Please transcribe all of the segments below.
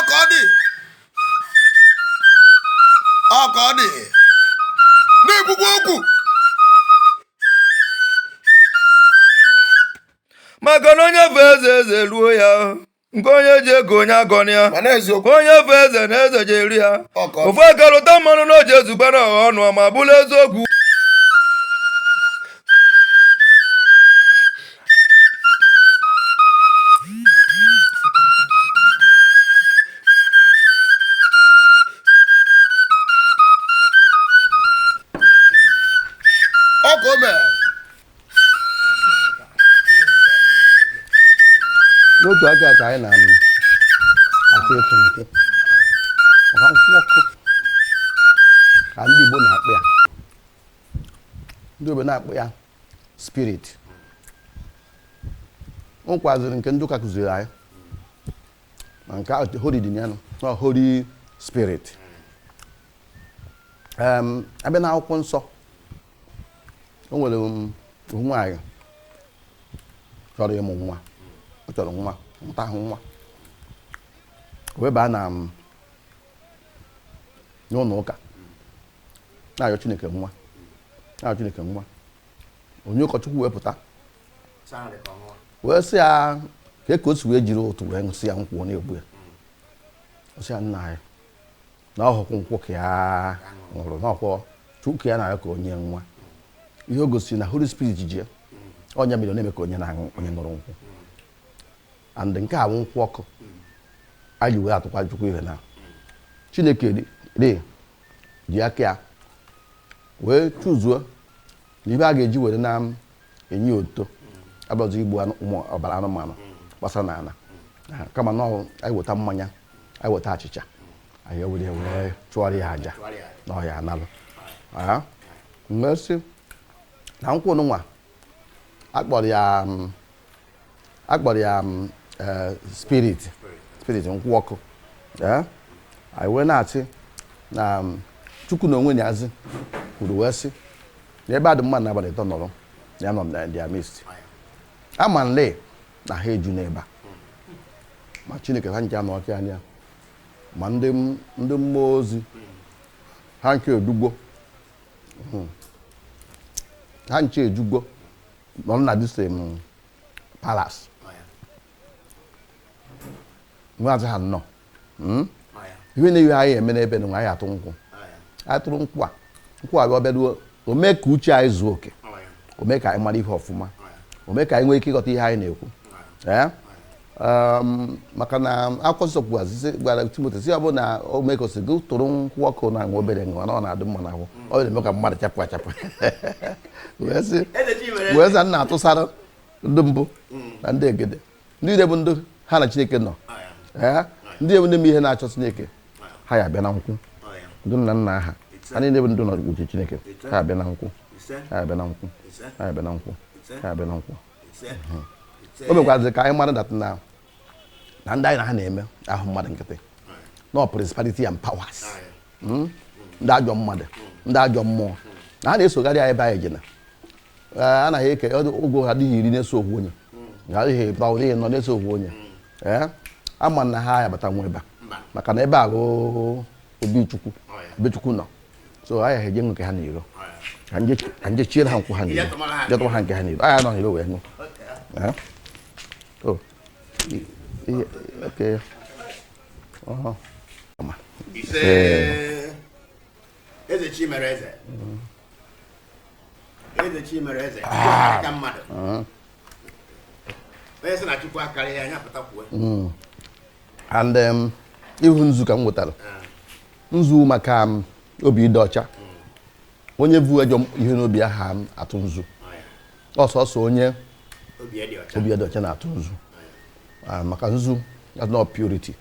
Ọ ka ọ dị, ọ ka ọ dị na-ekwukwa okwu. Maka na onye fe eze, eze ruo ya. Nke onye ji ego, onye agọna ya. Mana eziokwu. Onye fe eze na eze ji eri ya. Ọ ka ọ dị. Ofu aka lụta mmanụ na oji ezukwa na ọha ọnụ, ma bụrụ eziokwu. Ọ ka o mere. N'otu aka ka anyị na-achọ ịtụ nkwụ, maka nkwụ ọkụ ka ndị Igbo na-akpọ ya, ndị Igbo na-akpọ ya spirit. Nkwaziri nke ndị ụka kụziri anyị na nke ahụ holy dị ya nụ na Holy Spirit. Abịa na akwụkwọ nsọ, o nwere nwaanyị chọrọ ịmụ nwa. Ọ chọrọ nwa, mụta ahụ nwa, wee baa na n'ụlọ ụka na-ayọ Chineke nwa, na-ayọ Chineke nwa. Onye ụkọchukwu wee pụta wee sị ya ka o si wee jiri ụtụ wee ṅụsị ya nkwụ, ọ na-egbu ya. Ọ sị ya, nna anyị, na ọhụkwụ nkwụ ka ya ṅụrụ, na ọkwọ Chukwu ka ya na-ayọ ka onye nwa. Ihe o gosiri na Holy Spirit ji ya, ọnya mere ọ na-eme ka onye na-aṅụ, onye ṅụrụ nkwụ. And nke a bụ nkwụ ọkụ anyị wee atụkwa Chukwu ihe na Chineke dị ji aka ya wee chụzuo na ihe a ga-eji were na-enye ya otuto abụzụ igbu ụmụ ọbara anụmanụ gbasara n'ala, kama na anyị weta mmanya, anyị weta achịcha, anyị ewere ya wee chụọrọ ya aja na ọya analụ. Mgbe sị na nkwụ nwa akpọrọ ya, akpọrọ ya spirit, spirit nkwụ ọkụ. Anyị wee na-asị na Chukwu na onwe ya kwuru wee sị na ebe a dị mma n'abalị ịtọ nọrọ na ya nọ na their midst. Ama nle na ha eju n'ebe a, ma Chineke ha nche anọ ọkụ anya, ma ndị mmụọ ozi ha nke edugbo, ha nche ejugbo nọ na this palace. Nwaazị ha nnọọ ihe na-eyi anyị eme n'ebe na anyị atụ nkwụ. Anyị tụrụ nkwụ a, nkwụ a bịa ruo, o mee ka uche anyị zuo oke, o mee ka anyị mara ihe ọfụma, o mee ka anyị nwee ike ịghọta ihe anyị na-ekwu. Maka na akwụkwọ nsọ kwuhazi gwara Timoti sị, ọ bụ na o mee ka o si gị tụrụ nkwụ ọkụ na nwa obere ṅụọ, na ọ na-adị mma n'ahụ, ọ na-eme ka mmadụ chapụ achapụ. Wee sị nna atụsara ndị mbụ na ndị egede, ndị niile bụ ndị ha na Chineke nọ, ndị ebu na-eme ihe na-achọ Chineke, ha ya abịa na nkwụ. Ndị nna nna ha ha niile bụ ndị nọ uche Chineke, ha abịa na nkwụ, ha abịa na nkwụ, ha abịa na nkwụ, ha abịa na nkwụ. O mekwazị ka anyị mara that na ndị anyị na ha na-eme ahụ mmadụ nkịtị nọ, principality and powers, ndị ajọ mmadụ, ndị ajọ mmụọ na ha na-esogharị anyị ebe anyị jena. Anaghị eke ụgwọ, ha adịghị iri na-eso okwu onye, ha adịghị ịta ụdịghị nọ na-eso okwu onye. Ama na ha abata nwa ebe a, maka na ebe a bụ obi Chukwu, ebe Chukwu nọ. So anyị eje nke ha n'iro, ka nje chiere ha nkwụ ha n'iro, jetụrụ ha nke ha n'iro. Anyị nọ n'iro wee ṅụ. Oh, okay. Eze Chimere eze, Eze Chimere eze ka mmadụ onye sị na Chukwu akarị ya anya pụta kwuo. And ihu nzu ka m nwetara nzu maka obi ịdị ọcha. Onye vu ejọ ihe n'obi aha atụ nzu, ọsọsọ onye obi dị ọcha na-atụ nzu, maka nzu that's not purity.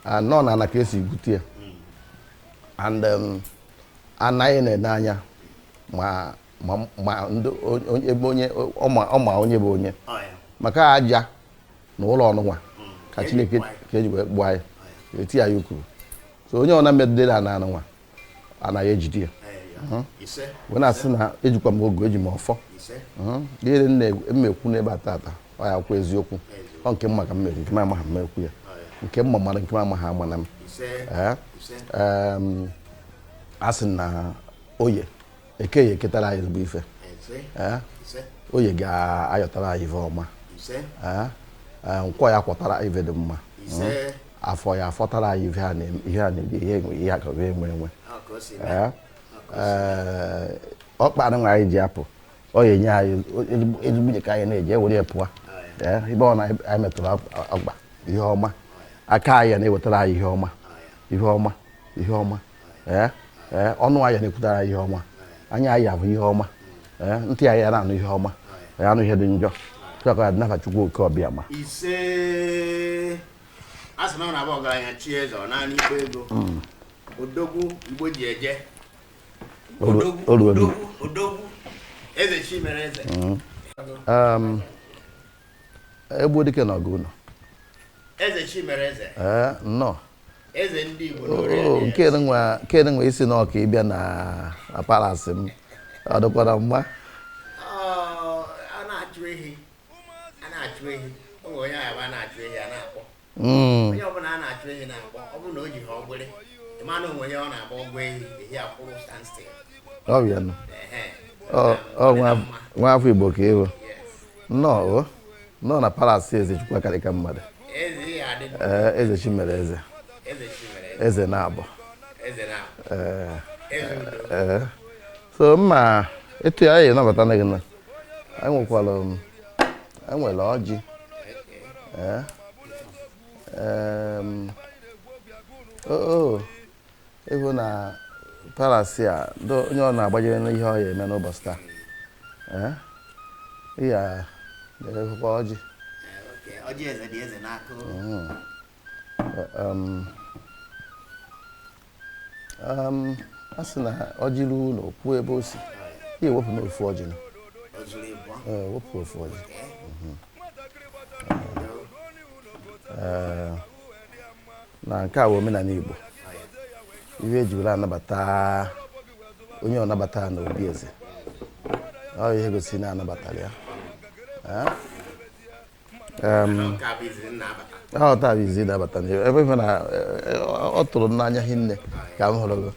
Anọ na ana ka esi gwute ya, and anaghị na-ene anya ma ebe onye ọma, onye bụ onye, maka aja na ụlọ ọnụnwa ka Chineke ka eji wee kpụọ anyị, eti ya ukwu. So onye ọ na-emedidere ana anụnwa anaghị ejide ya. Wee na-asị na ejikwa m ogu, eji m ọfọ. Ihe m ekwu n'ebe a tata. Ọ ya akwụ eziokwu. Ọ nke mma ka m mekwu, nke m amaghị m ekwu ya, nke mma mara, nke m amaghị ama na m. Ise. Ee. Ise. A sị na oye eke ya eketara anyị ezigbo ife. Ise. Ee. Ise. Oye ga-ayọtara anyị ife ọma. Ise. Ee. Ee, nkwọ ya kwọtara ife dị mma. Ise. Afọ ya afọtara anyị ife a na- ihe a na-eri, ihe enwe, ihe akụ, ihe enwe enwe. Ọ ka o si mee. Ee. Ee, ọkpa anụ anyị ji apụ, ọ ya enye anyị ezigbo ije ka anyị na-eji ewere ya pụọ. Ee, ebe ọ na anyị metụrụ ọkpa ihe ọma, aka anyị ya na-ewetara anyị ihe ọma, ihe ọma, ihe ọma. Ee, ee, ọnụ anyị na-ekwutara anyị ihe ọma, anya anyị ahụ ihe ọma. Ee, ntị anyị ya na-anụ ihe ọma, ya anụ ihe dị njọ. Tụakọ ya dị n'afa Chukwu oke ọbịa ma. Ise. A sị na ọ na-abụ ọgaranya chi eze, ọ naanị ikpe ego. Odogwu Igbo ji eje. Odogwu. Oru. Odogwu, odogwu, eze chi mere eze. Egbu dike na ọgụ ụlọ. Eze chi mere eze. Ee, nnọọ. Eze ndị Igbo Oo, n'Oriental. nke nwa isi na ọka ịbịa na na palace m, ọ dịkwara mma. Ọ, a na-achụ ehi, a na-achụ ehi, o nwere onye agha a na-achụ ehi a na-akpọ. Onye ọbụla a na-achụ ehi na-akpọ, ọ bụrụ na o ji ha ọgbịrị, ịma na onwe ya, ọ na-agba ọgwụ ehi, ehi akwụrụ stand still. Ọ bịa nụ. Ehe. Ọ nwa afọ Igbo ka ịbụ. Yes. Nnọọ o, nnọọ na palace eze Chukwu akarịka mmadụ. Eze ya adị. Ee, eze chi mere eze. Eze chi mere eze. Eze na-abụ. Eze na Ee. eze udo. Ee, so mma etu ya ya nabata na gị na enwekwara m, enwere ọjị. Ee. O ịhụ na palace a onye ọ na-agbanyere n'ihe ọ ya eme n'ụbọchị taa. Ee, ya na-ehụkwa ọjị. Ee, okay. Ọjị eze dị eze n'aka o. A sị na ọjị ruo ụlọ kwuo ebe o si, ya ewepụ n'ofu ọjị nọ. O zuru ịbụọ. Ee, wepụ ofu ọjị. Udo. Ee, na nke a bụ omenala Igbo, ihe eji were anabata onye ọ nabata na obi eze, ọ ihe gosi na anabatara ya. Ee? Nke a bụ izizi m na-abata. Ọ taa bụ izi ịnabata na ebe ife na ọ tụrụ m n'anya hinne ka m hụrụ gị,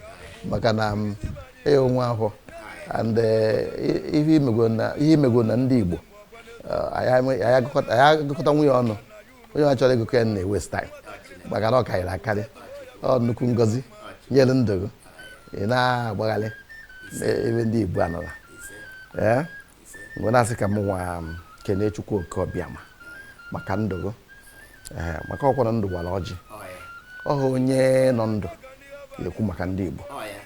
maka na m ịhụ nwa afọ and ihe imego na ndị Igbo, anyị agụkọta nwunye ọnụ, onye ọ chọrọ ịgụkọ ya na waste time, maka na ọ karịrị akarị. Ọ nnukwu ngọzi nyere ndụ gị, ị na-agbagharị ebe ndị Igbo anọla. Ee, mgbe na-asị ka m nwa m kene Chukwu oke ọbịama maka ndụ gị. Ee, maka ọkwara ndụ gbara ọjị. Ọ ya. Ọ hụ onye nọ ndụ na-ekwu maka ndị Igbo. Ọ ya.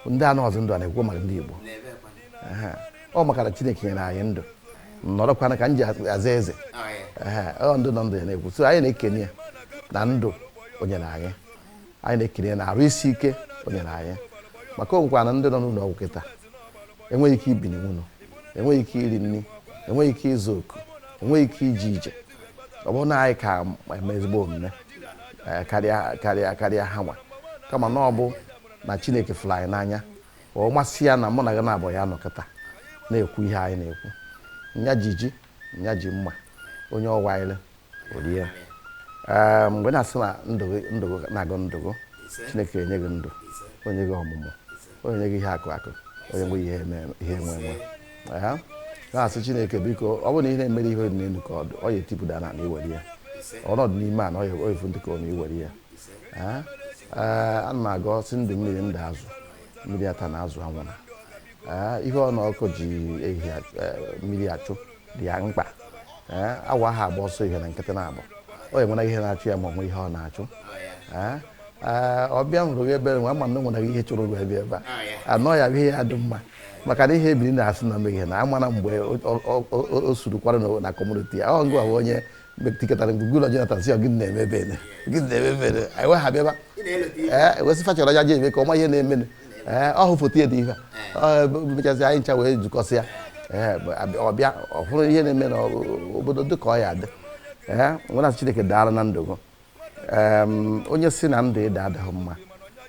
Ndị anọ ọzọ ndụ a na-ekwu maka ndị Igbo. N'ebe kwa. Ehe. Ọ maka na Chineke nyere anyị ndụ nọrọkwana ka m ji aza eze. Ọ ya. Ehe, ọ ndụ nọ ndụ ya na-ekwu, so anyị na-ekene ya na ndụ o nyere anyị, anyị na-ekene ya na arụ isi ike o nyere anyị, maka o nwekwana ndị nọ n'ụlọ ọgwụ kịta enweghị ike ibi n'ụlọ, enweghị ike iri nri, enweghị ike ịzụ oku, enweghị ike ije ije. Ọ bụrụ na anyị ka eme ezigbo omume karịa ha nwa, kama na ọ bụ na Chineke fụrụ anyị n'anya, ọ masị ya na mụ na gị na-abụ ya nọ kịta na-ekwu ihe anyị na-ekwu. Nya ji ji, nya ji mma, onye ọwa anyị orie. Ee, mgbe na-asị na ndụ gị, ndụ gị na-agụ ndụ gị, Chineke enye gị ndụ, onye gị ọmụmụ, onye gị ihe akụ akụ, onye nwe ihe eme, ihe enwe enwe. Ee, na-asị Chineke biko, ọ bụrụ na ihe na-emere ihe dị n'elu ka ọ dị, ọ ya etipụda na ala iwere ya. Ọnọdụ n'ime a na ọ ya efu ndị ka ọ na iwere ya. Ee, ee, ana m agọ sị ndụ mmiri ndụ azụ, mmiri ata na azụ anwụna. Ee, ihe ọ na ọkụ ji ehihie mmiri achụ dị ya mkpa. Ee, awa ahụ agba ọsọ ihe na nkịtị na-abụ, ọ enwere ihe na-achụ ya ma ọ nwee ihe ọ na-achụ. Ee, ee, ọbịa m hụrụ gị ebe nwa, ama na o nwere ihe chụrụ gị ebe ebe a. Anọ ya bụ ihe ya dị mma, maka na ihe ebiri na-asị na mmehie na amara mgbe o surukwara na community ya. Ọ ngwa bụ onye tiketara mgbe Goodluck Jonathan si ọ gịnị na-eme ebe ene? Gịnị na-eme ebe ene? Anyị wee ha bịaba. Ị na-elote ihe. Ee, ewesị fachọrọ ya je eme ka ọ ma ihe na-emenụ. Ee, ọ hụ foto ya dị ihe a. Ọ mechasị anyị ncha wee jukọsị ya. Ee, ọ bịa, ọ hụrụ ihe na-eme n'obodo dị ka ọ ya dị. Ee, nwere asị Chineke daara na ndụ gị. Onye si na ndụ ịda adịghị mma,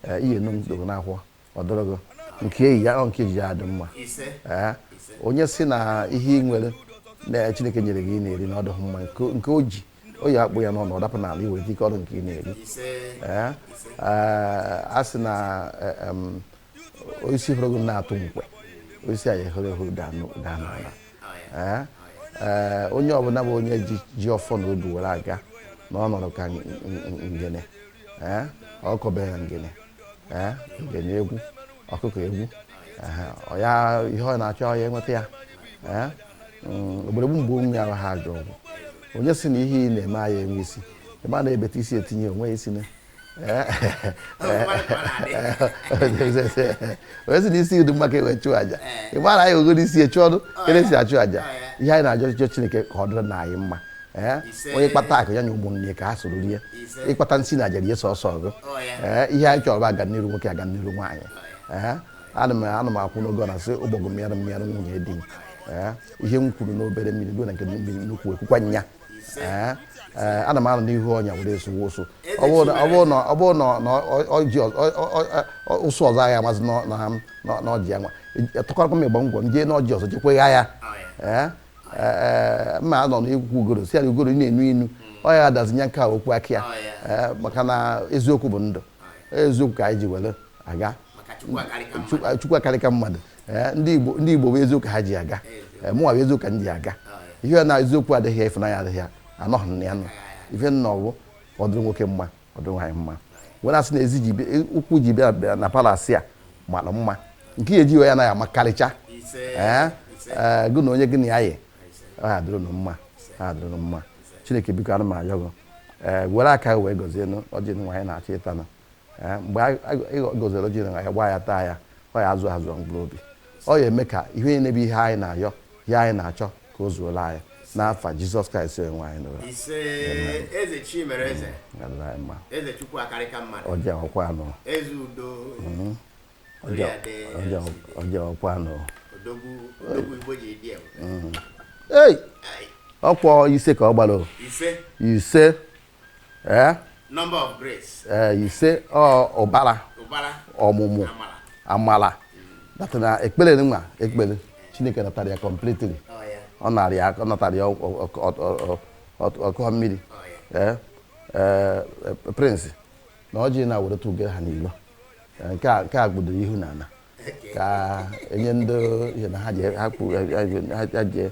ee, ihe nụ ndụ gị n'akwụkwọ, ọ dọrọ gị nke eyi ya, ọ nke eji ya adị mma. Ise. Ee, onye si na ihe ị nwere Na Chineke nyere gị, ị na-eri na ọ dịghị mma nke o ji o yi akpụ ya n'ọnụ, ọ dapụ n'ala, iwere ike ọrụ nke ị na-eri. Ise. Ee, a sị na osisi hụrụ gị na-atụ nkwe, osisi anyị hụrụ ehuru daa n'ala. Ee, ee, onye ọbụla bụ onye ji ọfọ na obi were aga na ọ nọrọ ka ngene. Ee, ọ kọbeghị na ngene. Ee, ngene egwu ọkụkọ egwu. Ehe, ọ ya ihe ọ na-achọ ya enweta ya. Ee, obodo mgbe onwe ya ha ajọ ọgwụ, onye si na ihe ị na-eme anyị enwe isi, ebe a na-ebete isi etinye onwe isi na. Ee, onye si na isi dị mma ka e wee chụọ àjà, ị mara anyị ogoro isi echu ọnụ kere esi achụ àjà. Ihe anyị na-ajọ chọọ Chineke ka ọ dịrị na anyị mma. Ee, onye kpata akụ ya na ụmụnne ka ha soro rie, ịkpata nsị na aja rie sọsọ ọgụ. Ee, ihe anyị chọrọ bụ aga n'iru nwoke, aga n'iru nwaanyị. Ee, ana m akwụ n'oge ọ na-asị ụgbọgụ mịarụ mịarụ nwunye di m. Ee, ihe m kwuru n'obere mmiri ruo na nke mmiri nnukwu ekwukwa nya. Ee, ee, ana m anọ n'ihu ọnya were esuwe ụsụ. Ọ bụrụ na ọjị ụsụ ọzọ agha amasị n'ọjị ya nwa atụkọrọ m ịgba ngwọ m jee n'ọjị ọzọ jekwegha ya. Ee, ee, mma anọ n'ikwu ugoro si ya na ugoro ị na-enu inu ọ ya adazi nya nke a okwu aka ya. Ee, maka na eziokwu bụ ndụ, eziokwu ka anyị ji were aga. Maka Chukwu akarịka mmadụ. Chukwu akarịka mmadụ. Ee, ndị Igbo bụ eziokwu ha ji aga. Ee, mụnwa bụ eziokwu ka m ji aga. Ihe na eziokwu adịghị ya, ịfụnanya adịghị ya, anọghị na ya nọ ife nna ọbụ ọ dịrị nwoke mma, ọ dịrị nwaanyị mma, were asị na ezi ji ụkwụ ji bịa na palace a mara mma, nke ya eji ya anaghị amakarịcha. Ise. Ee. Ise. Ee, gụ na onye gị na ya yi, ọ ya dịrị unu mma, ọ ya dịrị unu mma. Chineke biko, ana m ayọ gị, ee, were aka wee gọzie nụ ọjị nwa anyị na-achọ ịta nụ. Ee, mgbe ị gọziri ọjị nwa ya, gbaa ya, taa ya, ọ ya azụ azụ mkpụrụ obi, ọ ya eme ka ihe niile bụ ihe anyị na-ayọ, ihe anyị na-achọ, ka o zuola anyị n'afa Jizọs Kraịst onye nwe anyị nụrụ. Ise. Eze Chimere eze. Ya dịrị anyị mma. Eze Chukwu akarịka mmadụ. Ọjị ọkwa anụ. Eze udo. Ọjị Oriade. Ọjị ọkwa anụ. Odogwu, odogwu Igbo ji dị ebube. Ei! Ai, ọkwọ ise ka ọ gbara o. Ise. Ise, ee. Number of grace. Ee, ise ọ ụbara. Ụbara. Ọmụmụ. Amara. Amala data na ekpere nwa ekpere Chineke natara ya completely. Ọ ya. Ọ nara ya, ọ natara ya ọkụ mmiri. Ọ ya. Ee, ee, prince na ọjị na-were tụgere ha n'ilo. Ee, nke a gbudoro ihu n'ala ka enye ndị ihe na ha je ha kpu ha je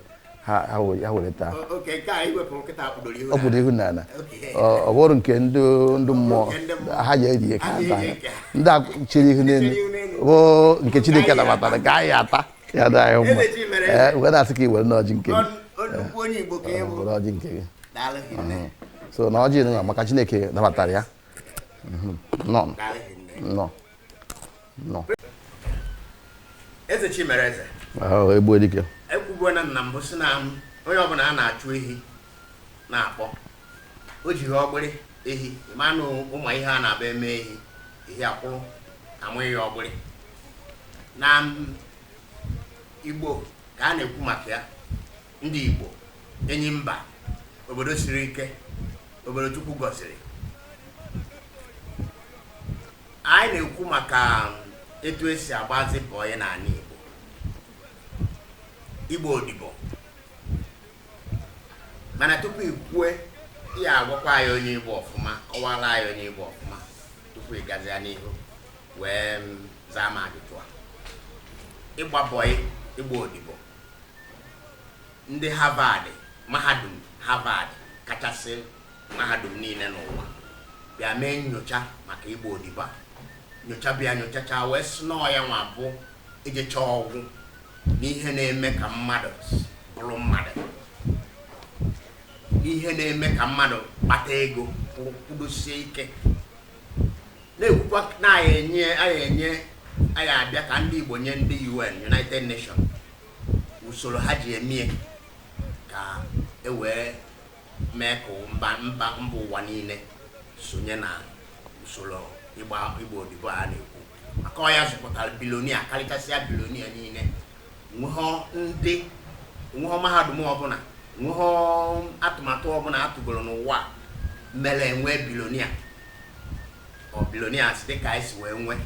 ha were taa. Oke nke a iwepụrụ nkịta kpụdoro ihu. Ọ kpụrụ ihu n'ala. Okay. Ọ bụrụ nke ndị mmụọ. Nke ndị mmụọ. Ha ji eji ka Ha ha ji taa. eji nke ha. Ndị a chere ihu n'elu Chere ihu n'elu. bụ nke Chineke nabatara ka anyị ata ya dị anyị mma. Eze Chimere. Ee, wee na-asị ka i were n'ọjị nke gị. Nnukwu onye Igbo ka ị bụ. Were ọjị nke gị. Daalụ hinne. So na ọjị nwa maka Chineke nabatara ya. Nọ. Daalụ hinne. Nọ nọ. Eze Chimere eze. Ahụ egbuo dike. Ekwubuo na nna mbụ si na onye ọbụla a na-achụ ehi na-akpọ o jighị ọgbịrị ehi ịmanụ ụmụ ihe a na-abịa eme ehi, ehi akwụrụ amụghị ya ọgbịrị na Igbo ka a na-ekwu maka ya. Ndị Igbo enyi mba, obodo siri ike, obodo Chukwu gọziri anyị, na-ekwu maka etu esi agbazi bọyị n'ala Igbo, Igbo odibo. Mana tupu i kwue ya, agwakwa anyị onye Igbo ọfụma, kọwara anyị onye Igbo ọfụma tupu ị gazie n'ihu wee zaa m ajụjụ a. Ịgba bọyị, ịgba odibo, ndị Harvard, mahadum Harvard kachasị mahadum niile n'ụwa, bịa mee nyocha maka ịgba odibo a. Nyocha bịa nyochacha wee sị nọọ ya nwa bụ ijecha ọgwụ n'ihe na-eme ka mmadụ bụrụ mmadụ, ihe na-eme ka mmadụ kpata ego, kwudosie ike, na-ekwukwa na anyị enye anyị enye anyị abịa ka ndị Igbo nye ndị UN, United Nations, usoro ha ji emie ka e wee mee ka mba mba mba ụwa niile sonye na usoro ịgba odibo a na-ekwu maka ọ ya zụpụtara billionaire karịchasịa billionaire niile. Nweghọ ndị nweghọ mahadum ọbụla, nweghọ atụmatụ ọbụla atụgoro n'ụwa a mere enwe billionaire ọ billionaires dịka anyị si wee nwee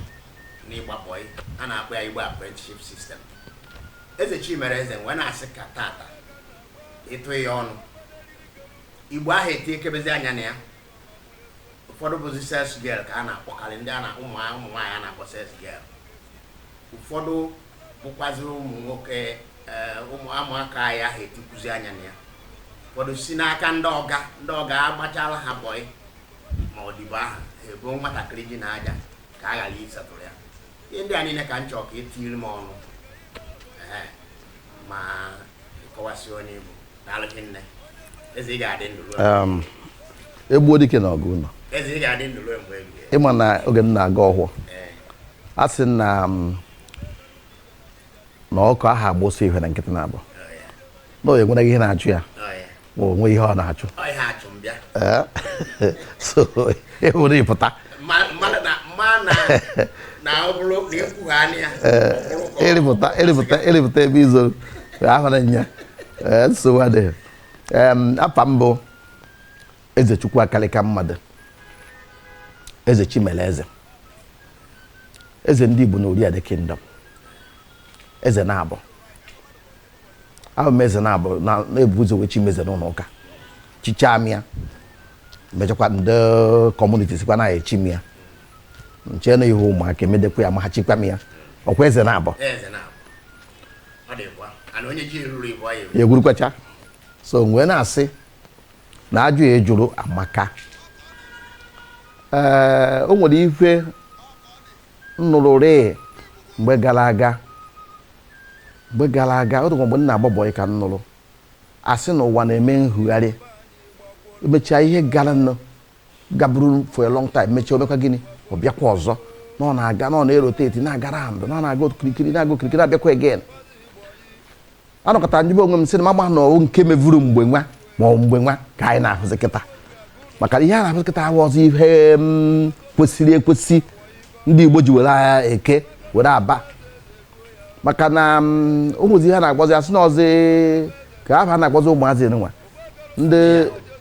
n'ịgba bọyị a na-akpọ ya Igbo apprenticeship system. Eze Chimere eze wee na-asị ka tata Ịtụ ya ọnụ Igbo ahụ etinyekebezi anya na ya. Ụfọdụ bụzi sales girl ka a na-akpọkarị ndị a na ụmụ ụmụ nwaanyị a na-akpọ sales girl. Ụfọdụ bụkwazi ụmụ nwoke, ụmụ ụmụaka anyị ahụ etikwuzi anya na ya. Ụfọdụ si n'aka ndị ọga, ndị ọga agbachala ha bọyị ma odibo ahụ ebo nwatakịrị ji na aja ka a ghara ịsatụrụ ya. Ihe ndị a niile ka m chọrọ ka etiri m ọnụ. Ee, ma ịkọwasị onye Igbo. Daalụ nne. Eze, ị ga-adị ndụ ruo Egbuo dike na ọgụ ụlọ. Eze, ị ga-adị ndụ ruo mgbe ebighị ebi. Ịma na oge m na-aga ọhụụ, a sị na na ọkụ ahụ agba ọsọ ihe na nkịtị na-abụ na o enwere ihe na-achụ ya, ma o nwe ihe ọ na-achụ. Ọ ihe achụ m bịa. So ịhụrụ ịpụta. Mmadụ na mma na na ọ bụrụ na ekwugha ya, ọ bụrụ ka ịrịpụta, ịrịpụta, ịrịpụta ebe izoro ahụrụ nya. Ee, nsogbu adịghị. Afa m bụ Eze Chukwu Akalika mmadụ, Eze Chimele, eze eze ndị Igbo na Oriade Kingdom, eze na-abụ abụ m eze na-abụ na-ebu ụzọ wee chimeze n'ụlọ ụka, chichaa m ya, mechakwa ndị community sikwa na echi m ya nche na ihu ụmụaka emedekwa ya ma ha chikwa m ya ọkwa eze na-abụ. Eze na ọ dịkwa ana onye ji ruru ibu ya. Ya egwurukwacha. So wee na-asị na ajụ ya ejuru amaka. Ee, o nwere ife nnụrụ rịị mgbe gara aga, mgbe gara aga, ọ dịkwa mgbe m na-agba bọyị ka m nụrụ asị na ụwa na-eme nhugharị. Emechaa ihe gara nụ gaburu for a long time, mechaa omekwa gịnị, ọ bịakwa ọzọ, na ọ na-aga, na ọ na-erotate, na-aga round, na ọ na-aga okirikiri, na-aga okirikiri, na-abịakwa again. Anọkọtara njebe onwe m sị na m agba na ọwụ nke mevuru mgbe nwa ma ọ bụ mgbe nwa ka anyị na-ahụzi kịta, maka na ihe a na-ahụzi kịta ahụ ọzọ ihe m kwesịrị ekwesị ndị Igbo ji were agha eke were aba, maka na ụmụzi ihe a na-agbazi asị na ọzọ ka aha a na-agbazi ụmụazị nwa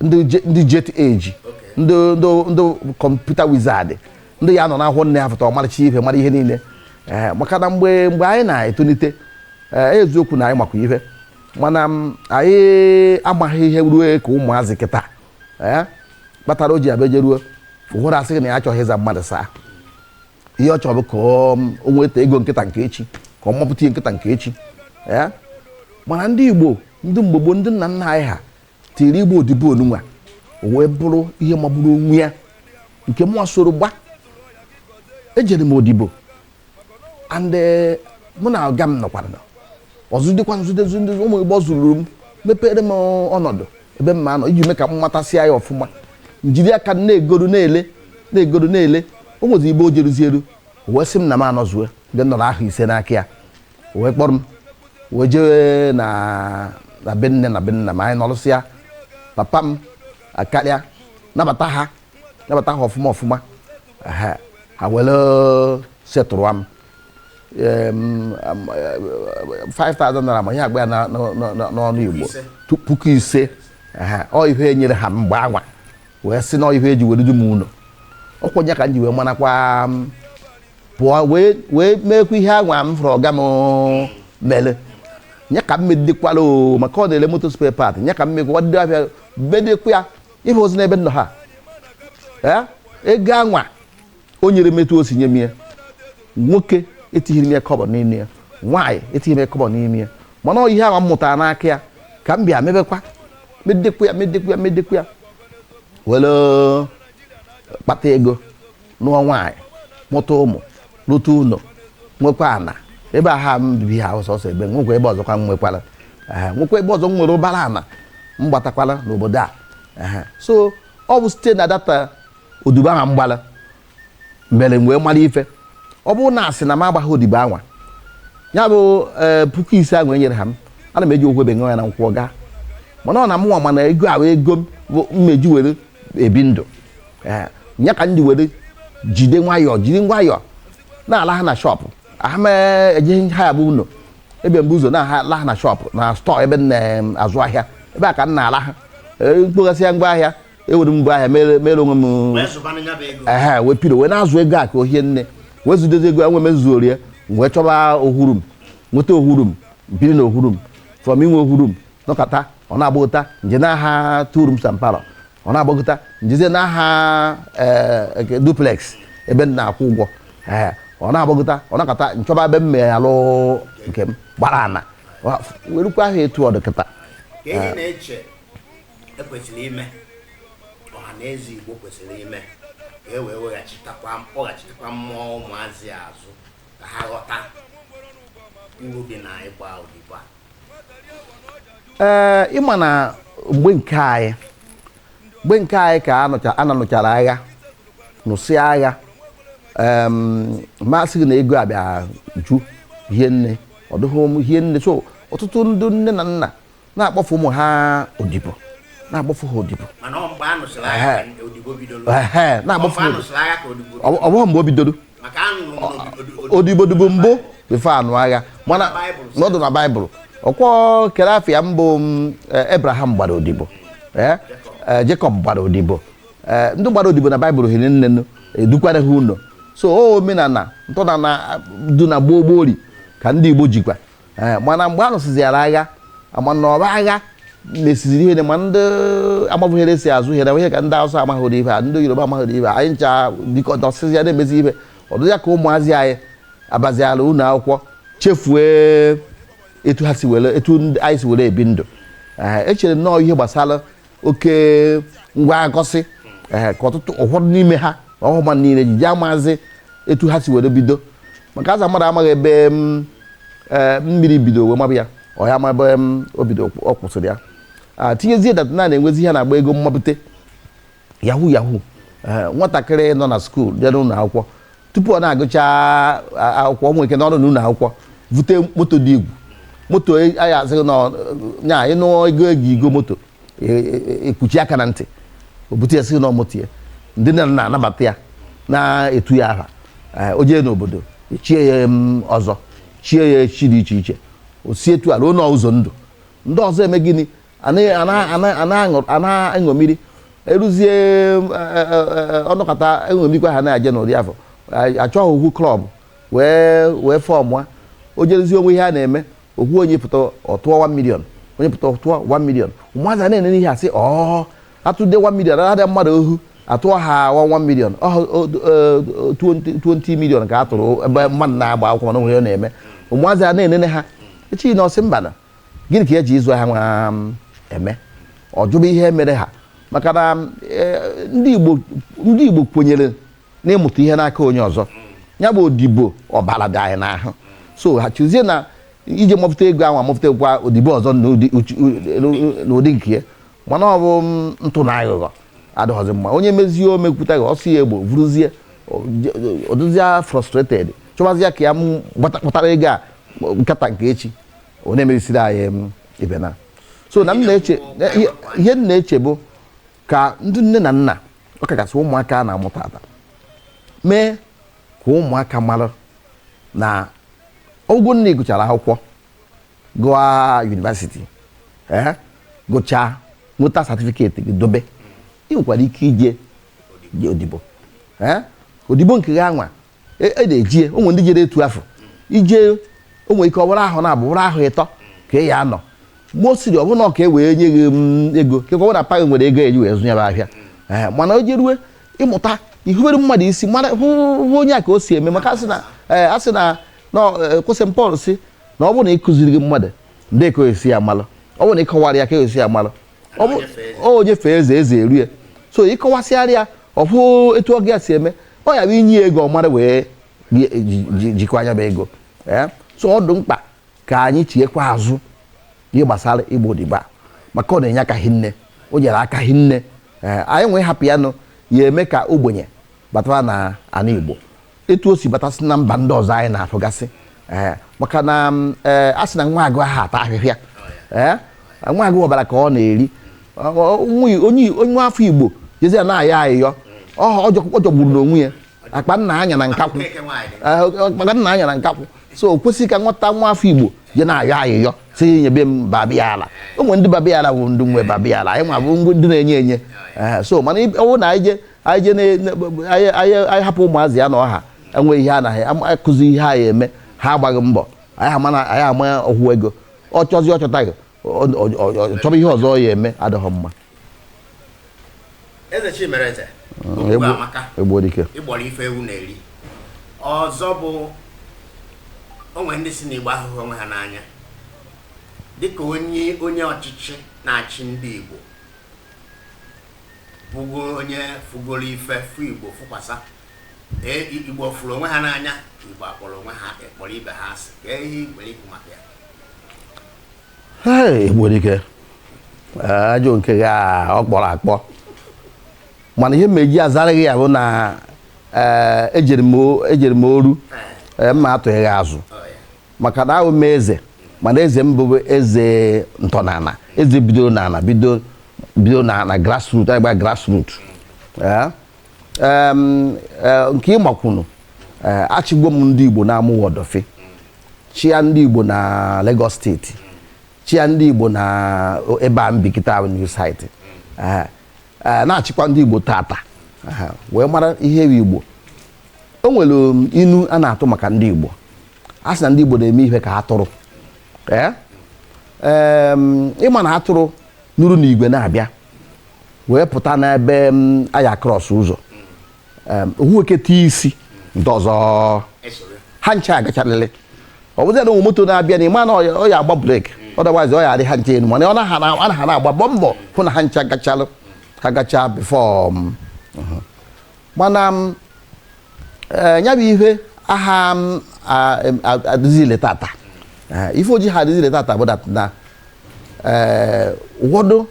ndị jet age, ndị computer wizard, ndị ya nọ n'akwụkwọ nne ya fụta ọmarịcha ihe mara ihe niile. Ee, maka na mgbe anyị na-etolite, ee, eziokwu na anyị makwa ihe, mana anyị amaghị ihe ruo ka ụmụazị kịta. Ee, kpatara o ji abịa jeruo ụfọdụ asị gị na ya achọghị ịza mmadụ saa. Ihe ọ chọrọ bụ ka o nweta ego nkịta nke echi, ka ọ mapụta ihe nkịta nke echi. Ee, mana ndị Igbo, ndị mgbe gboo, ndị nna nna anyị ha tiri Igbo odibo onunwa, o wee bụrụ ihe magburu onwe ya nke mụnwa soro gba. Ejere m odibo and mụ na ọga m nọkwara ọzụdịkwa nzude nzude. Ụmụ Igbo zụrụ m, mepere m ọnọdụ ebe m ma nọ iji mee ka m matasịa ya ọfụma. Njiri aka m na-egoru na-ele, na-egoru na-ele. O nwezi igbe o jeruzi eru, o wee sị m na m anọzue mgbe m nọrọ ahụ 5 n'aka ya. O wee kpọrọ m wee jee na be nne na be nna m. Anyị nọrụsịa, papa m akarịa nabata ha, nabata ha ọfụma ọfụma. Ehe, ha were setụrụ m 5000 naira, ma ihe agba ya n'ọnụ Igbo 5000. Ehe, ọ ihe e nyere ha mgbe anwa wee sị na ọ ihe eji were du m ụlọ ọkwọnya ka m ji wee marakwa m pụọ wee meekwa ihe anwa m fụrụ ọga m mere nye ka m megidekwala o, maka ọ na-ere moto spare part nye ka m mekwa ndị ahịa bedekwa ya ihe ozi n'ebe nọ ha. Ee, ego anwa o nyere m, etu o si nye m ya, nwoke etighiri m ya kọbọ n'ime ya, nwaanyị etighiri m ya kọbọ n'ime ya, mana ọ ihe anwa m mụtara n'aka ya ka m bịa mebekwa, medekwa ya, medekwa ya, medekwa ya, were kpata ego, nụọ nwaanyị, mụta ụmụ, rute ụlọ, nwekwa ana ebe a ha m bi ha sọsọ ebe nwekwa ebe ọzọkwa m nwekwara. Ehe, nwekwa ebe ọzọ m nwere ụbara ana m gbatakwala n'obodo a. Ehe, so ọ bụ site na data odibo ahụ m gbara mere m wee mara ife. Ọ bụrụ na asị na m agbaghị odibo anwa ya bụ ee 5000 ahụ e nyere ha m, ana m eji okwu ebe ṅụọ ya na nkwụ gaa, mana ọ na mụnwa mana ego ahụ ego m bụ mmeji were ebi ndụ. Ee, ya ka m ji were jide nwayọọ, jiri nwayọọ na-ala ha na shop aha m eje ha ya bụ ụlọ ebe mbụ ụzọ na-ala ha na shop na store ebe m na-azụ ahịa, ebe a ka m na-ala ha mkpogasị ya ngwa ahịa, ewere m ngwa ahịa mere onwe m. Wee zụbanụ ya bụ ego. Ehe, wee piro wee na-azụ ego a ka ohie nne wee zudezi ego enwe mezuoro ya, wee chọba ohuru m, nweta ohuru m, biri na ohuru m. From inwe ohuru m nọkọta Ọ na-agbagota nje n'aha two rooms and parlour, ọ na-agbagota njezie n'aha duplex ebe m na-akwụ ụgwọ. Ee, ọ na-agbagota, ọ nakọta nchọba ebe m mere alụ nke m gbara ana werukwa ahụ etu ọ dị kịta. Ka ihe na-eche ekwesịrị ime, ọha na eze Igbo kwesịrị ime ka e wee weghachitakwa, kpọghachitakwa mmụọ ụmụazị azụ, ka ha ghọta uru dị na ịgba odibo a? Ee, ịma na mgbe nke anyị ka a na-anụchara agha, nụsị agha, masị gị na ego abịa ju hie nne, ọ dịghị ụmụ hie nne. So ọtụtụ ndị nne na nna na-akpọfu ụmụ ha odibo, na-akpọfu ha odibo. Mana ọ mgbe a nụsịrị agha ka odibo bidoro? Ehe, na-akpọfu Ọ mgbe a ha. nụsịrị agha ka odibo? Ọ bụghị mgbe o bidoro. Maka anụrụ m na Odibo dịbụ mbụ before anụ agha, mana n'ọdụ na Baịbụl ọkwọ kere afịa mbụ Abraham gbara odibo, Jacob gbara odibo. Ndị gbara odibo na Baịbụl hiri nne nnu edukwara ha ụlọ. So o omenala ntọnala dị na gboo gboo ri ka ndị Igbo jikwa. Mana mgbe a nụsịziara agha, ama na ọba agha mesiziri ihe, ma ndị amabụghere si azụ here ihe ka ndị Awụsa amaghịrị ife a, ndị Yoruba amaghịrị ife a, anyị ncha bikọta ọsịsị ya na-emezi ife. Ọ ya ka ụmụazị anyị abaziala ụlọ akwụkwọ chefue etu ha si were, etu ndị anyị si were ebi ndụ. Ee, echere nnọọ ihe gbasara oke ngwa agọsị, ee, ka ọtụtụ ụfọdụ n'ime ha ọhụma niile ji amazi etu ha si were bido, maka aza mmadụ amaghị ebe m ee mmiri bido wee mabụ ya, ọ ya ama ebe m o bido ọ kwụsịrị ya. A tinyezie that na na-enwezi ihe na-agba ego mmabute yahoo yahoo. Ee, nwatakịrị nọ na school jere ụlọ akwụkwọ, tupu ọ na-agụcha akwụkwọ, ọ nwere ike n'ọrụ n'ụlọ akwụkwọ vute moto dị egwu, moto anyị asịghị na nya ịnụ ego ego igo moto ekpuchi aka na ntị, o bute ya sị na moto ya. Ndị nne na nna anabata ya, na-etu ya aha. Ee, o jee n'obodo echie ya ọzọ, chie ya echi dị iche iche, o si etu a ruo n'ụzọ ndụ. Ndị ọzọ eme gịnị? Ana eṅomiri eruzie ọnọkọta eṅomikwa ha na-aje n'ụdị afọ achọghị okwu club wee formụa. O jerezie onwe ihe a na-eme okwu, onye pụta ọtụọ 1 million, onye pụta ọtụọ 1 million. Ụmụazị a na-enene ihe asị ọ atụde 1 million adịghị mmadụ ohu atụọ ha 1 million, 20 million ka a tụrụ ebe mmadụ na-agba akwụkwọ, mana onwe ihe ọ na-eme. Ụmụazị a na-enene ha echi na ọsị mba na gịnị ka eji ịzụ ahịa nwa eme? Ọ jụba ihe mere ha, maka na ndị Igbo kwenyere n'ịmụta ihe n'aka onye ọzọ. Ya bụ odibo ọbara dị anyị n'ahụ. So ha chụzie na ije mọpụta ego ahụ, amọpụtakwa odibo ọzọ n'ụdị nke ya. Mana ọ bụ ntụ na aghụghọ adịghọzi mma. Onye mezie o mekwutaghị ọsọ ya egbo vuruzie, ọdụzie frustrated, chọbazie ka ya m kpatara ego a nkata nke echi ọ na-emezisiri anyị ibe na. So na m na-eche, ihe m na-eche bụ ka ndị nne na nna, ọkachasị ụmụaka a na-amụta ata, mee ka ụmụaka mara na ọgwụgwọ nne gụchara akwụkwọ, gụọ university, ee, gụchaa nweta certificate gị dobe, ị nwekwara ike ije je odibo. Ee, odibo nke gị anwa e na-ejie ụmụ ndị jere etu afọ ije, o nwere ike ọ bụrụ ahụ na-abụ bụrụ ahụ ịtọ ka ị ya anọ mosiri, ọ bụrụ na ka e wee nye gị ego ka ọ bụrụ na paghị nwere ego eji wee zụ ya bụ ahịa. Ee, mana o jerue ịmụta ihubere mmadụ isi mara hụ onye a ka o si eme, maka asị na ee asị na kwụsị Paul si na ọ bụrụ na ị kụziri gị mmadụ ndị ka esi ya malụ, ọ bụrụ na ị kọwara ya ka esi ya malụ, ọ bụ onye fee eze eze erie. So ịkọwasịara ya ọ hụ etu ọ ga si eme, ọ ya bụ inye ya ego ọ mara wee jikwa anya bụ ego. Ee, so ọ dị mkpa ka anyị chiekwa azụ ihe gbasara igba odibo a, maka ọ na-enye aka hinne, o nyere aka hinne. Ee, anyị nwee hapụ ya nụ ya eme ka ogbenye batara na ana Igbo etu o si batasị na mba ndị ọzọ anyị na-afụgasị. Ee, maka na ee, a sị na nwa agụ ahụ ata ahịhịa, ee, nwa agụ ọbara ka ọ na-eri. Onye onye afọ Igbo jezi ya na-ayọ ayịyọ, ọ jọgburu n'onwe ya. Akpa nna anya na nkakwụ, akpa nna anya na nkakwụ. So o kwesịghị ka nwata nwa afọ Igbo je na-ayọ ayịyọ sị nyebe m babiala. O nwere ndị babiala bụ ndị nwe babiala, anyị nwa bụ ndị na-enye enye. So mana ọ bụrụ na anyị je anyị je anyị hapụ ụmụazị ya na ọha enweghị ihe anaghị akụzi ihe anyị eme, ha agbaghị mbọ, anyị ama ọhụụ ego ọ chọzi ọ chọtaghị. Ọ chọba ihe ọzọ ya eme adịghị mma. Eze Chimereze, okwu amaka. Egbuo dike. Ịgbọrọ ife ewu na-eri. Ọzọ bụ, onwe ndị si n'Igbo ahụhụ onwe ha n'anya, dịka onye ọchịchị na-achị ndị Igbo, bụgo onye fugoro ife fụ Igbo fụkwasa. Ee, Igbo fụrụ onwe ha n'anya, Igbo akpọrọ onwe ha, kpọrọ ibe ha asị. Ka ihe nwere ikwu maka ya? Hey, egbuo dike. Ajọ nke ga ọ kpọrọ akpọ, mana ihe mmeji azaraghị ya bụ na ejere m oru, mma atụghị azụ, maka na ahụ m eze, mana eze m bụ eze ntọnala, eze bidoro n'ala, bido bido na grassroot, anyị gba grassroot. Nke ịmakwunu, achịgbo m ndị Igbo na-amụwa ọdọfị, chịa ndị Igbo na Lagos Steeti, chịa ndị Igbo na ebe a mbikịta ahụ, New Site, na-achịkwa ndị Igbo tata, wee mara ihe bụ Igbo. O nwere inu a na-atụ maka ndị Igbo, a sị na ndị Igbo na-eme ihe ka atụrụ. Ịma na atụrụ nụrụ n'igwe na-abịa wee pụta n'ebe aya cross ụzọ, ohu tie isi ndị ọzọ ha nche agacharịrị. Ọ bụzi na ụmụ moto na-abịa na ịma na ọ ya agba brake, otherwise ọ ya adị ha nche elu, mana ọ naghị na-agba gbọ mbọ hụ na ha nche agachalụ, ha gacha before. Mana ya bụ ihe aha adịzile tata. Ife oji ha adịzile tata bụ na ụfọdụ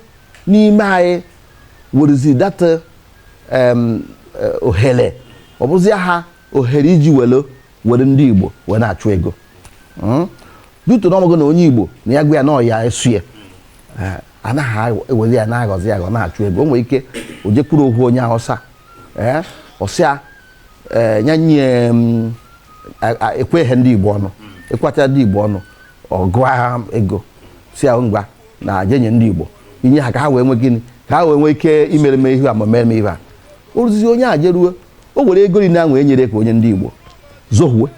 n'ime anyị werezi data ohere, ọ bụzi ha ohere iji were ndị Igbo wee na-achụ ego duto na ọmụgo na onye Igbo na ya gwa ya na ọya esu ya, anaghị ewere ya na-aghọzi aghọ na-achụ ego. O nwere ike o jekwuru ohu onye Hausa, ee, ọsịa ya nye ekweghị ndị Igbo ọnụ, ekwacha ndị Igbo ọnụ, ọgụ ego si ahụ ngwa na jenye ndị Igbo inye ha ka ha wee nwee gịnị, ka ha wee nwee ike imere m ihe a ma mere m ihe a. Oruzizi onye a jeruo, o were ego niile ahụ e nyere ka onye ndị Igbo zohue,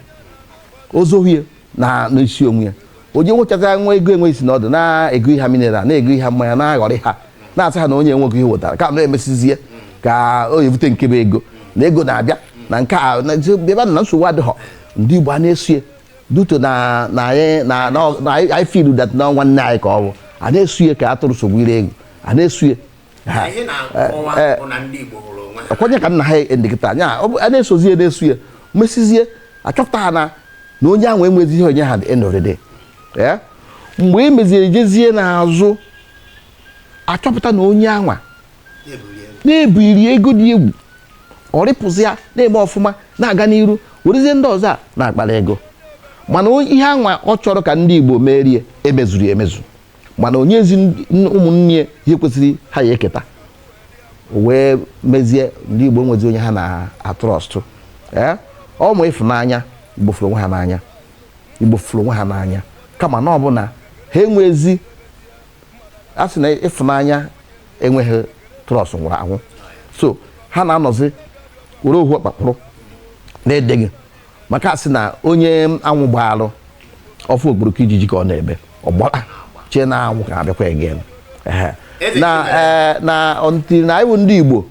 o zohie na n'isi onwe ya. Onye nwechata nwa ego enwe isi na ọdụ na-ego ihe mineral, na-ego ihe mmanya, na-aghọrị ha, na-asị ha na onye enweghị ihe wetara ka na-emesizie ka o ebute nke bụ ego na ego na-abịa na nke a bịaba na nsogbu adịghọ. Ndị Igbo a na-esie duto na anyị na anyị feel that na nwanne anyị ka ọ bụ, a na-esuye ka atụrụ sogbu ire ego a na-esuye. Ọkwenye ka nna ha endikịta anya a na-esozi ya, na-esu ya, mesizie achọpụta ha na onye ahụ enwezi ihe onye ha end of the day. Mgbe e meziri jezie n'azụ, achọpụta na onye anwa na-ebiri ego dị egwu, ọ rịpụzi ya na-eme ọfụma, na-aga n'iru, werezie ndị ọzọ a na-akpara ego. Mana ihe anwa ọ chọrọ ka ndị Igbo merie emezuru emezu, mana onye ezi ụmụnne ya ihe kwesịrị ha ya eketa, wee mezie ndị Igbo nwezi onye ha na-atrọstụ. Ee, ọ mụ ịfụnanya Igbo fụrụ onwe ha n'anya, Igbo fụrụ onwe ha n'anya, kama na ọ bụ na ha enwezi a sị na ịfụnanya enweghị trust nwụrụ anwụ. So ha na-anọzi were ohu ọkpakpụrụ na-edeghị, maka asị na onye anwụ gbaalụ ọfụ okporoko ijiji ka ọ na-ebe ọgbara chee na anwụ ka abịakwa again. Na na ntị na anyị bụ ndị Igbo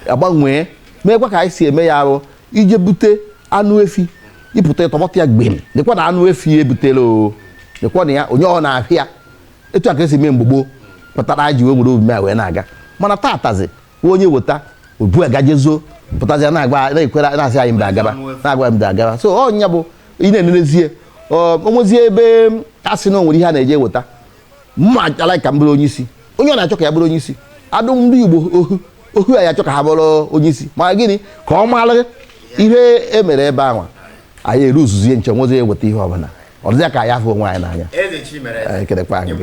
agbanwee meekwa ka anyị si eme ya bụ ije bute anụ efi, ịpụta ịtọgbọta ya gbem, dịkwa na anụ efi ebutela o, dịkwa na ya onye ọ na-ahịa etu a ka esi eme mgbe gboo kpatara anyị ji wee were omume a wee na-aga. Mana taatazi onye weta obu agajezo pụtazi na-agba na-ekwere na-asị anyị mbe agaba, na-agba mbe agaba. So ọnya bụ ị na-enenezie onwezie ebe a sị na o nwere ihe a na-eje weta mma achala ka m bụrụ onye isi, onye ọ na-achọ ka ya bụrụ onye isi adụ ndị Igbo ohu ohu anyị achọ ka ha bụrụ onye isi, ma gịnị ka ọ mara ihe e mere ebe ahụ anyị eru uzuzie nche nwezie eweta ihe ọbụla ọ dịzịa ka anyị afụ onwe anyị n'anya. Ekelekwa anyị.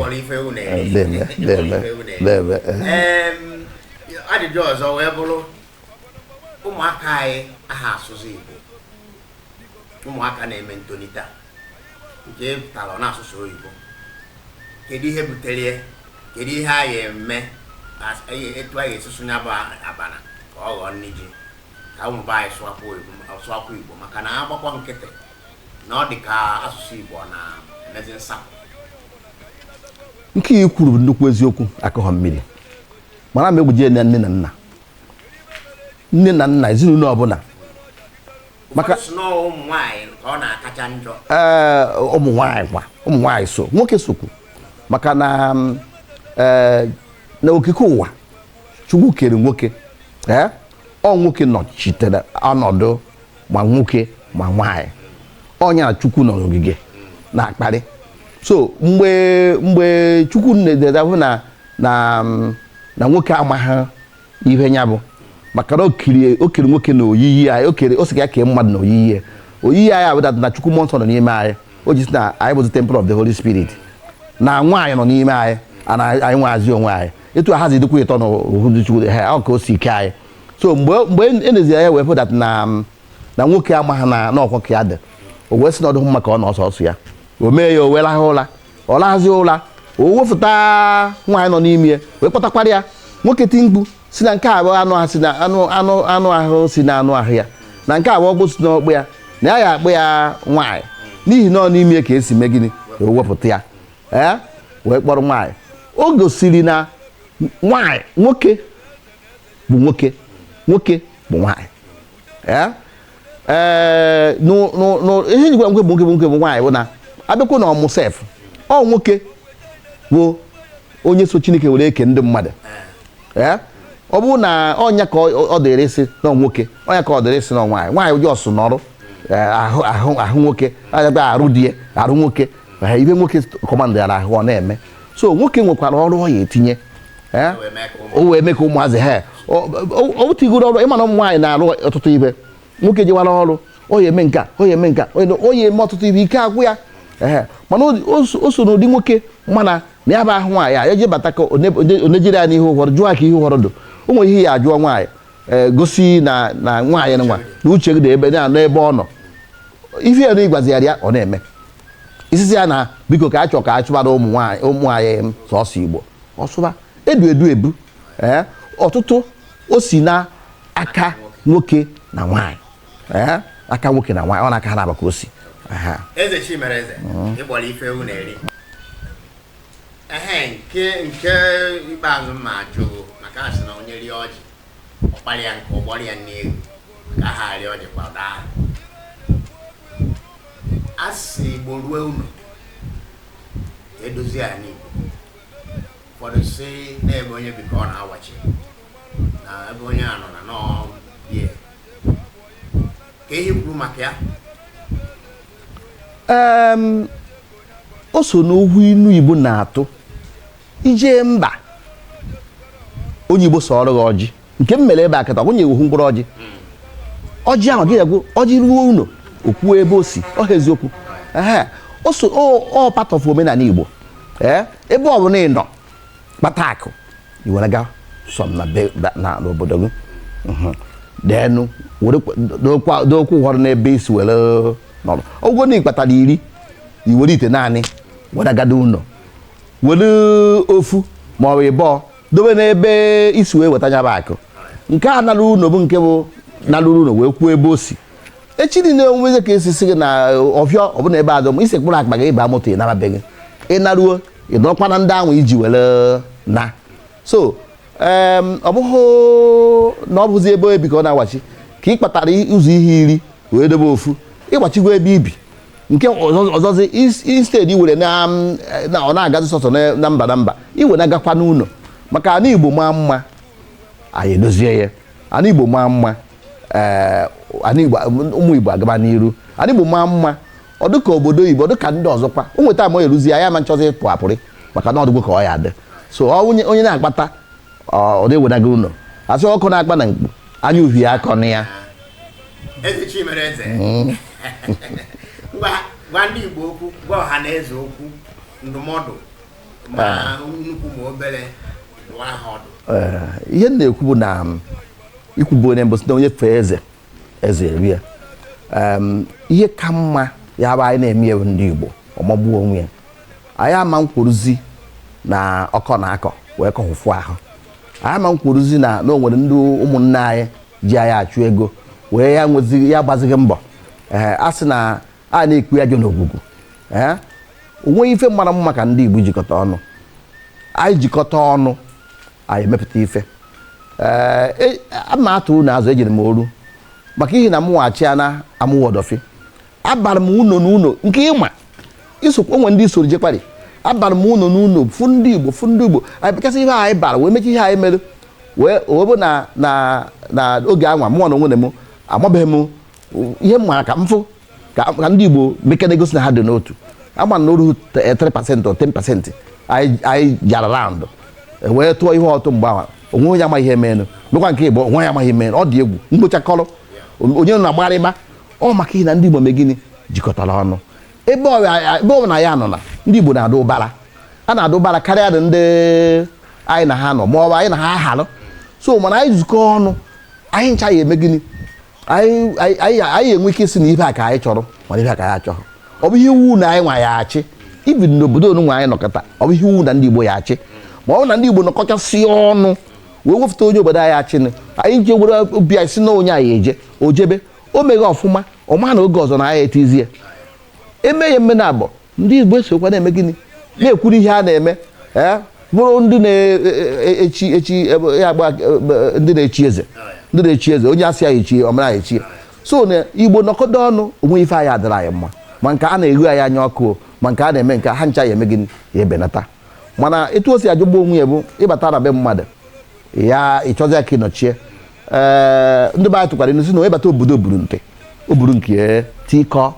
Ajụjụ ọzọ wee bụrụ, ụmụaka anyị aha asụsụ Igbo, ụmụaka na-eme ntolite nke pụtara ọ na-asụsụ oyibo, kedu ihe butere ya? Kedu ihe anyị eme etu anyị esusu ya bụ abana ka ọ ghọọ nne ji, ka ụmụ be anyị sụakwa Igbo, maka na agbakwa nkịtị na ọ dị ka asụsụ Igbo na-emezi nsapụ? Nke i kwuru bụ nnukwu eziokwu. Akụghọ mmiri mara ma egbujie na nne na nna, nne na nna, ezinụlọ ọbụla, maka Ụfọdụ sị na ọ ụmụ nwaanyị ka ọ na-akacha njọ. Ee, ụmụ nwaanyị kwa, ụmụ nwaanyị so, nwoke sokwu, maka na ee, na okike ụwa, Chukwu kere nwoke. Ee, ọ nwoke nọchitere ọnọdụ ma nwoke ma nwaanyị. Ọnya na Chukwu nọ n'ogige na-akparị. So mgbe Chukwu na-ededabụ na nwoke amaghị ihe ya bụ, maka na o kere nwoke na oyiyi anyị. O kere, o sị ka ya kee mmadụ na oyiyi ya. Oyiyi anyị abụda na Chukwu Mmụọ Nsọ nọ n'ime anyị. O ji sị na anyị bụzi temple of the Holy Spirit, na nwaanyị nọ n'ime anyị, ana anyị nwazi onwe anyị etu a ha zi dịkwa ịtọ n'ohu Chukwu ha, ọ ka o si ike anyị. So mgbe enezi ya wee pụdat na nwoke amaghị na n'ọkwa ka ya dị, o wee sị na ọ dịghị mma ka ọ nọ ọsọ ya. O mee ya, o wee lahụ ụra. Ọ lahazi ụra, o wefụta nwaanyị nọ n'ime ya, wee kpọtakwara ya. Nwoke ti mkpu si na nke a bụ anụ ahụ si na anụ ahụ si na anụ ahụ ya, na nke a bụ ọkpụ si n'ọkpụ ya, na ya ya akpụ ya nwaanyị, n'ihi na ọ n'ime ya ka esi mee gịnị, wee wepụta ya. Ee, wee kpọrọ nwaanyị. O gosiri na nwaanyị, nwoke bụ nwoke, nwoke bụ nwaanyị. Ee, ihe njikwa nwoke bụ nwoke bụ nwoke bụ nwaanyị bụ na abịakwa na ọmụ sef, ọ nwoke bụ onye so Chineke were eke ndị mmadụ. Ee, ọ bụrụ na ọnya ka ọ dịrị isi na nwoke, ọnya ka ọ dịrị isi na nwaanyị. Nwaanyị ụjọ ọsụ nọrụ ahụ nwoke anyakwa arụ di ya, arụ nwoke. Ibe nwoke kọmandara ahụ, ọ na-eme. So nwoke nwekwara ọrụ ọ ya etinye. Ee, o wee mee ka ụmụazị ha o tigoro ọrụ. Ịma na ụmụ nwaanyị na-arụ ọtụtụ ibe. Nwoke jewara ọrụ, ọ ya eme nka, ọ ya eme nka, ọ ya eme ọtụtụ ibe, ike agwụ ya. Ee, mana o so n'ụdị nwoke, mana na ya bụ ahụ nwaanyị a ya je bata ka onejiri ya n'ihe ụfọdụ, jụọ ka ihe ụfọdụ dụ. O nwere ihe ya ajụọ nwaanyị, ee, gosi na nwaanyị nwa na uche gị dị ebe na n'ebe ọ nọ. Ife ya na ịgwazigharị ya, ọ na-eme isisi ya na biko ka a chọọ ka a chụbara ụmụ nwaanyị, ụmụ anyị sọsọ Igbo ọsụba edu edu ebu. Ee, ọtụtụ o si na aka nwoke na nwaanyị. Ee, aka nwoke na nwaanyị, ọ na-aka ha na-aba ka o si. Eze Chimereze, ịgbọrọ ife ewu na-eri. Ehe, nke ikpeazụ m ma ajụ, maka asị na onye rie ọjị, ọkpara ya nke ọgbọrọ ya n'elu, maka aha arịa ọjị kwa daa. A sị Igbo ruo unu edozi ala Igbo. Ụfọdụ sị n'ebe onye bi ka ọ na-awachi, na ebe onye a nọ na nọọ bie ka ihe kwuru maka ya. O so n'okwu inu Igbo na-atụ ije mba. Onye Igbo sọrọ gị ọjị nke m mere ebe a kịta, ọgwụnye iwu mkpụrụ ọjị. Ọjị ahụ gị agwụ ọjị ruo ụlọ, okwuo ebe o si. Ọ ha eziokwu. Ehe, o so ọ part of omenala Igbo. Ee, ebe ọ bụla ị nọ kpata akụ, i were ga sọm na be na n'obodo gị. Denu were dokwa ụfọdụ n'ebe isi were nọrọ. Ọgwụgwọ na ị kpatara 10, i were ite naanị were gada ụlọ, were ofu ma ọ bụ ịbụọ dobe n'ebe isi wee weta nyaba akụ. Nke a nara ụlọ bụ nke bụ nalụrụ ụlọ, wee kwuo ebe o si. Echi niile onweze ka esi si gị na ọfịọ ọbụla ebe azụ isi kpụrụ akpa gị ịba moto, ị narabeghị, ị naruo, ị nọrọkwa na ndị ahụ iji were na. So ọ bụghị na ọ bụzi ebe ebi ka ọ na-awachi, ka ị kpatara ụzọ ihe 10 wee dobe ofu, ịgbachigwo ebe ibi. Nke ọzọzi, instead iwere na ọ na-agazi sọsọ na mba na mba, iwe na-agakwa n'ụlọ, maka ana Igbo maa mma, anyị edozie ya. Ana Igbo maa mma, ee, ana Igbo, ụmụ Igbo agaba n'iru. Ana Igbo maa mma, ọ dịka obodo Igbo, ọ dịka ndị ọzọkwa. O nweta ma ọ eruzi ya ma nchọzi ịpụ apụrị, maka na ọdụgbo ka ọ ya adị. So onye na-akpata, ọ na-ewenaga ụlọ, asị ọkụ na-akpa na mkpu anya uhie akọ na ya. Eze Chimereze, gwa ndị Igbo okwu, gwa ọha na eze okwu ndụmọdụ, ma nnukwu ma obere, dụọ ha ọdụ. Ihe m na-ekwu bụ na ikwu bụ onye mbụ sị na onye fee eze, eze eri ya. Ihe ka mma ya bụ anyị na-eme ya bụ ndị Igbo ọmagbuo onwe ya. Anyị ama nkwuruzi na ọkọ na akọ wee kọhụfụ ahụ. Anyị ama nkwuruzi na o nwere ndị ụmụnne anyị ji anyị achụ ego wee ya nwezi ya gbazighị mbọ. Ee, a sị na a na-ekwu ya jọ n'ogwugwu. Ee, o nweghị ife mara mma ka ndị Igbo jikọta ọnụ. Anyị jikọta ọnụ, anyị emepụta ife. Ee, ama atụ unu azụ ejiri m oru maka ihi na m nwaghachi na Amụwa Ọdọfị. Abara m ụlọ n'ụlọ nke ịma isokwa onwe ndị soro jekwari. Abara m ụlọ n'ụlọ fụ ndị Igbo, fụ ndị Igbo. Anyị bịachasị ihe anyị bara wee mechi ihe anyị mere wee wee bụ na oge anwa mụnwa na onwe m amabeghị m ihe m mara ka m fụ ka ndị Igbo mekene gosi na ha dị n'otu. Ama na oru 3% or 10% anyị jara round wee tụọ ihe ọtụ mgbe ahụ. Onwe onye amaghị ihe menụ mekwa nke Igbo, onwe onye amaghị menụ. Ọ dị egwu mkpochakọrọ onye nọ na gbarịba ọ maka ihe na ndị Igbo mee gịnị jikọtara ọnụ. Ebe ọ na ya nọ na ndị Igbo na-adụ ụbara, a na-adụ ụbara karịa ndị anyị na ha nọ ma ọ bụ anyị na ha harụ. So mana anyị zukọ ọnụ, anyị ncha ya eme gịnị, anyị enwe ike isi na ihe a ka anyị chọrọ, mana ihe a ka anyị achọghị. Ọ bụ ihe iwu na anyị nwa ya achị ibi n'obodo onunwa anyị nọkọta. Ọ bụ ihe iwu na ndị Igbo ya achị, ma ọ bụ na ndị Igbo nọkọchasị ọnụ wee wepụta onye obodo anyị achịnị. Anyị ji were obi anyị si na onye anyị eje ojebe o meghe ọfụma ọma na oge ọzọ na anyị etizie eme ya mme na abụọ. Ndị Igbo esokwa na-eme gịnị, na-ekwuru ihe a na-eme, ee, bụrụ ndị na-echi echi ya agba ndị na-echi eze, ndị na-echi eze onye asị ya echie ọmara ya echie. So na Igbo nọkọdo ọnụ onwe ife anyị adịrị anyị mma, ma nke a na-eghu anyị anya ọkụ, ma nke a na-eme nke ha ncha ya eme gịnị ya ebenata. Mana etu o si ajọgbu onwe ya bụ ịbata na be mmadụ ya ịchọzi ya ka ịnọchie. Ee, ndị be anyị tụkwara inu si na ịbata obodo buru ntị o buru nke tikọ,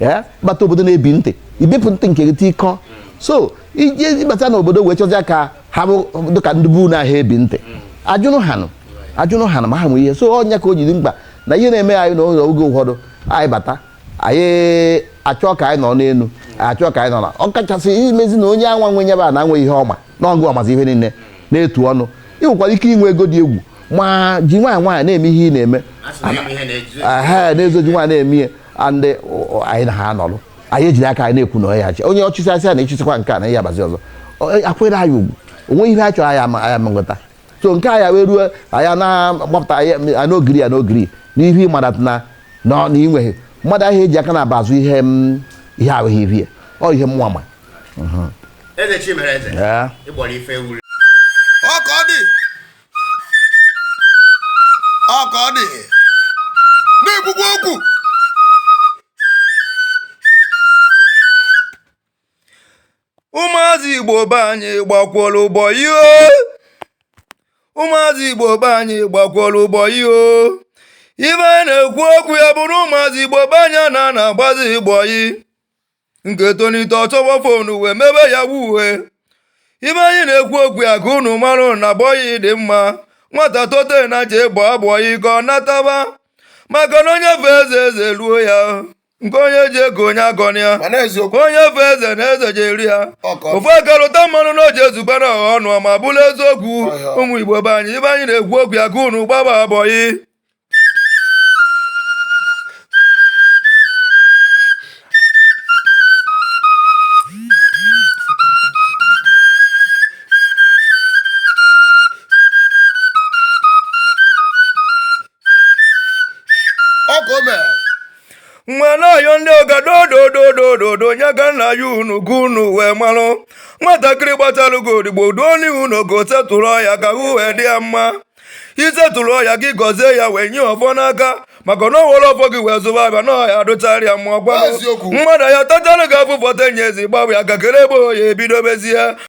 ee, bata obodo na-ebi ntị ibepụ ntị nke gị tikọ. So ije ịbata n'obodo wee chọzi ka ha bụ dịka ndị bụ na-ahịa ebi ntị ajụnụ hanụ ajụnụ hanụ ma ha nwee ihe. So ọnya ka o jiri mkpa na ihe na-eme anyị n'ụzọ oge ụfọdụ anyị bata anyị achọ ka anyị nọ n'elu, achọ ka anyị nọ na ọ kachasị imezi na onye anwa nwe nyebe a na anwe ihe ọma na ọgụ ọmazi ihe niile na-etu ọnụ. Ị nwekwara ike inwe ego dị egwu ma ji nwaanyị nwaanyị na-eme ihe ị na-eme na-ezo ji nwaanyị na-eme ihe and anyị na ha nọrọ anyị ejiri aka anyị na-ekwu na ya achị onye ọchịchị asị a na-echisikwa nke a na ihe abazi ọzọ akwere anyị ugwu onwe ihe a chọrọ anyị ama nweta. So nke anyị wee ruo anyị na-agbapụta anyị n'ogiri ya n'ogiri n'ihu ịmara na na inweghị mmadụ ahụ eji aka na-aba azụ ihe m ihe ahụghị ihe ọ ihe mmụọ ma. Eze Chimereze, ịgbọrọ ife ewuru. Ọ ka ọ dị, ọ ka ọ dị na-ekwukwa okwu. Ụmụazị Igbo be anyị gbakwuola ụgbọ ihe. Ụmụazị Igbo be anyị gbakwuola ụgbọ ihe. Ibe anyị na-ekwu okwu ya bụrụ ụmụazị Igbo be anyị na na-agbazi ịgbọyi nke tonite ọchọwa phone wee mebe ya wuwe. Ibe anyị na-ekwu okwu ya ka unu marụ na bọyị dị mma. Nwata tote na je gbaa bọyị ka ọ nataba, maka na onye fe eze eze ruo ya, nke onye ji ego onye agọna ya, mana eziokwu onye fe eze na eze ji eri ya. Ọkọ. Ofu aka lụta mmanụ na oji ezukwa na ọha ọnụ ma bụrụ eziokwu. Ọhịa. Ụmụ Igbo be anyị, ibe anyị na-ekwu okwu ya ka unu gbaba bọyị. Ọ ka o mere. Nwa na-ayọ ndị ọga dodododododo nye ka nna ya unu ka unu wee malụ nwatakịrị gbachalụgo odigbo duo n'ihu na ogo setụrụ ọya ka ahụ wee dị ya mma. Isetụrụ ọya gị gọzie ya wee nye ọfọ n'aka, maka na o were ọfọ gị wee zụba abịa na ọya adụcharị ya mma. Ọgwanụ Eziokwu. mmadụ ya tachalụ gị afụfọta enye ezi gbabụ ya kakere ebe oya ebido bezie.